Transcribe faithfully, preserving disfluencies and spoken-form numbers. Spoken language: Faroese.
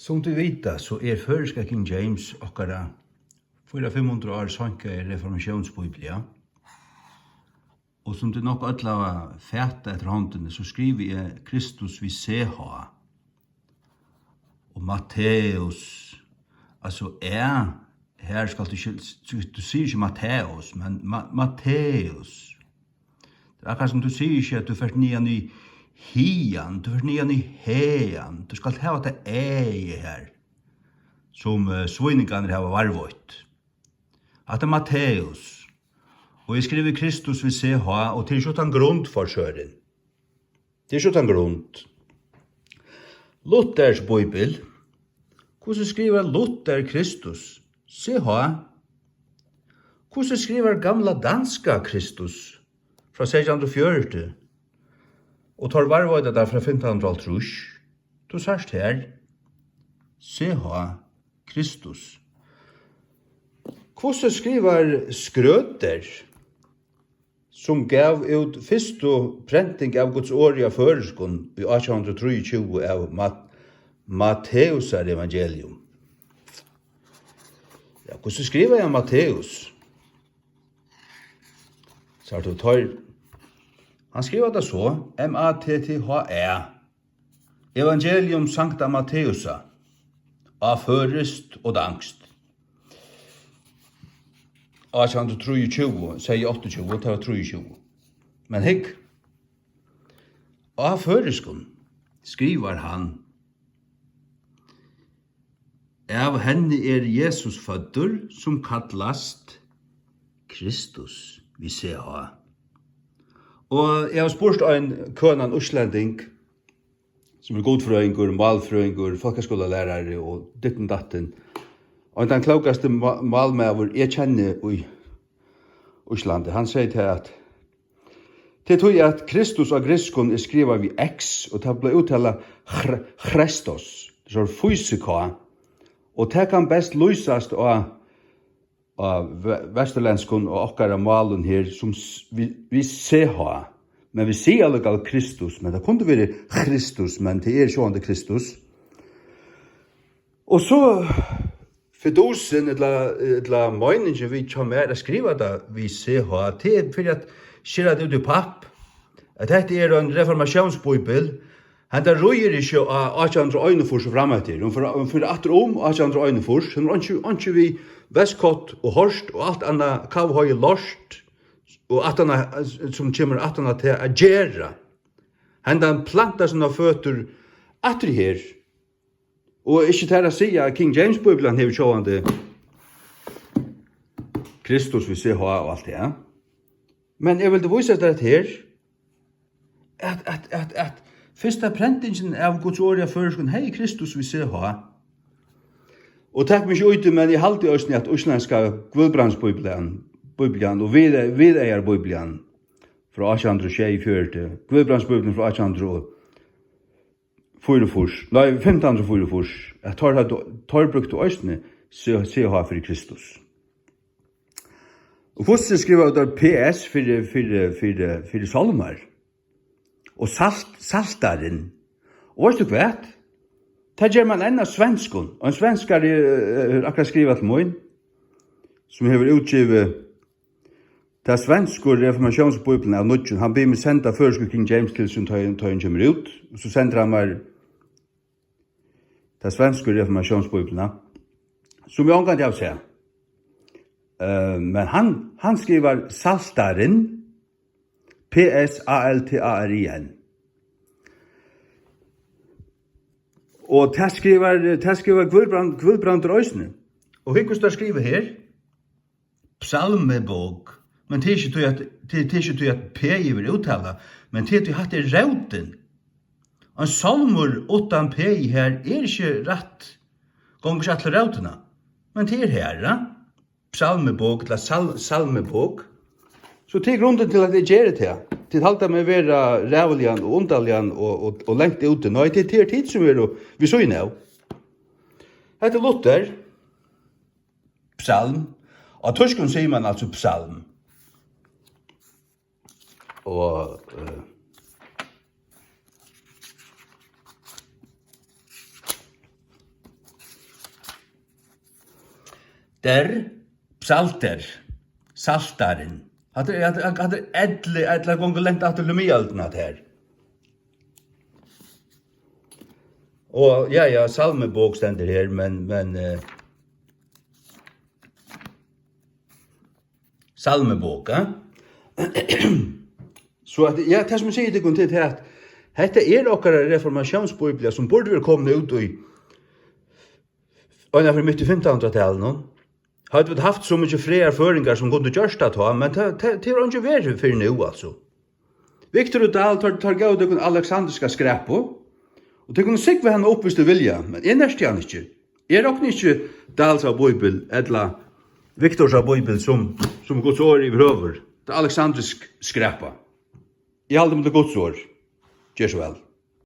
Sum tit vita, so er føroyska King James okkara fýra fimm hundrað ár seinkaði reformatiónsbíblia. Og sum tit nokk øll hava fatað eftir hondini, so skrivi eg Kristus við C H. Og Matteus, altso æ, her skalt tú skil-, tú, tú sigur ikki Matteus, men Ma-, Matteus. Tað er akkurát sum tú sigur ikki, at tú fert niðan í hiðan, tú fert niðan í hagan. Tú skalt hava tað æið her, sum, eh, svíningarnir hava varðveitt. Hatta er Matteus. Og eg skrivi Kristus við C H, og tað er ikki uttan grund, forsørin. Tað er ikki uttan grund. Luthers bíbel. Hvussu skrivar Luther Kristus? C H. Hvussu skrivar gamla danska Kristus frá seytjan hundrað og fjøruti? Og teir varðveita tað frá fimtan hundrað og hálvtrýss. Tú sært her. C H. Kristus. Hvussu skrivar Schrøter, sum gav út fyrstu prenting av Guds orði á føroyskum í átjan hundrað og trýogtjúgu av Mat-, Matteusar evangelium? Ja, hvussu skrivaði hann Matteus? Sært tú, teir, hann skrivar tað so, M A T T H E. Evangelium Sankta Matteusa, á føroyskt og danskt. Átjan hundrað og trýogtjúgu, segði áttaogtjúgu, tað var trýogtjúgu. Men hygg, á føroyskum skrivar hann: Av henni er Jesus føddur, sum kallast Kristus við C H. Og eg havi spurt ein kønan íslending, sum er gudfrøðingur, málfrøðingur, fólkaskúlalærari og ditten datten. Og tann klókasti má-, málmaður, eg kenni í Íslandi, hann segði tað, at tað er tí, at Kristus á grikskum er skrivað við X, og tað bleiv úttalað Chr-, Chrestos, so fýsi K, og tað kann best lýsast á á ve-, vesturlendskum og okkara málum her, sum s-, við, við C H, men vit siga allíkavæl Kristus, men tað kundi verið Christus, men tað er sjálvandi Kristus. Og so fidusin, ella, ella meiningin við hjá mær at skriva tað við C H, tað er fyri at skera tað út í papp, at hetta er ein reformatiónsbíbel, henda ríður ikki á átjan hundrað og einogfýrs og frameftir. Hon fer, hon fer aftur um átjan hundrað og einogfýrs. Hon er einki, einki við Westcott og Hort og alt annað, Kavhoy og Lort og alt annað, sum kemur aftan á tað at gera. Hendan plantar sínar føtur aftur her. Og ikki tær at siga, at King James Bíblian hevur sjálvandi Kristus við C H og alt tað. Men eg vildi vísa tær hetta her, at, at, at, at fyrsta prentingin av Guds orði á føroyskum hevði Kristus við C H. Og tak meg ikki í tað, men eg haldi eisini, at íslendska Guðbrandsbíblian, Bíblian og Við-, Viðaryar Bíblian frá átjan hundrað og sjeyogfjøruti, Guðbrandsbíblian frá átjan hundrað og fýraogfýrs, nei, fimtan hundrað og fýraogfýrs, at teir høvdu, teir brúktu eisini C-, C H fyri Kristus. Og hvussu skrivaðu teir P S fyri, fyri, fyri, fyri sálmar? Og salt-, saltarin. Og veitst tú hvat? Tað ger man enn á svenskum. Og ein svenskari, eh, hevur akkurát skrivað til mín, sum hevur útgivið ta svensku reformatiónsbíbliuna av nýggjum. Hann biður meg senda føroysku King James til sín, tá ið, tá ið hon kemur út. Og so sendir hann mær ta svensku reformatiónsbíbliuna, sum eg ongantíð havi sæð. Eh, men hann, hann skrivar Saltarin, P S A L T A R I N. Og tað skrivar, tað skrivar Guðbrand-, Guðbrandur eisini. Og hygg, hvussu tað skrivar her. Psalmebók, men tað er ikki tí, at, tað, tað er ikki tí, at P verður úttalað, men tað er tí, hatta er rótin. Ein sálmur uttan P her er ikki rætt, gongur ikki aftur til rótina, men tað er her, ja? Psalmebók, ella sal-, salmebók. So tað er grundin til, at eg geri tað. Tit halda meg vera ræðuligan og undarligan og, og, og langt úti. Nei, tað, tað er tit, sum eru við síðuna av. Hetta er Luther. Psalm. Á týskum sigur man altso psalm. Og, eh, Der Psalter, Saltarin. Hatta er, hatta, hatta er elli, ella gongur langt aftur til miðøldina, hatta her. Og ja, ja, Salmebók stendur her, men, men, eh, Salmebók, ja. So at, ja, tað sum eg sigi tykkum til, tað er, at hetta er okkara reformatiónsbíblia, sum burdi verið komin út í, og fyri mitt í fimtanhundraðtalinum. Høvdu vit havt so mikið frægar føroyingar, sum kundu gjørt tað tá, men tað, tað, tað er eingin verið fyri nú, altso. Victor og Dahl, teir, teir góvu tykkum aleksandriska skrapu, og tykkum kunnu súkkla hana upp, viss tit vilja, men eg nerti hana ikki. Eg rokni ikki Dahls av bíbel ella Victors av bíbel sum, sum Guds orð yvirhøvur. Tað er aleksandrisk skrapa. Eg haldi meg til Guds orð. Ger so væl.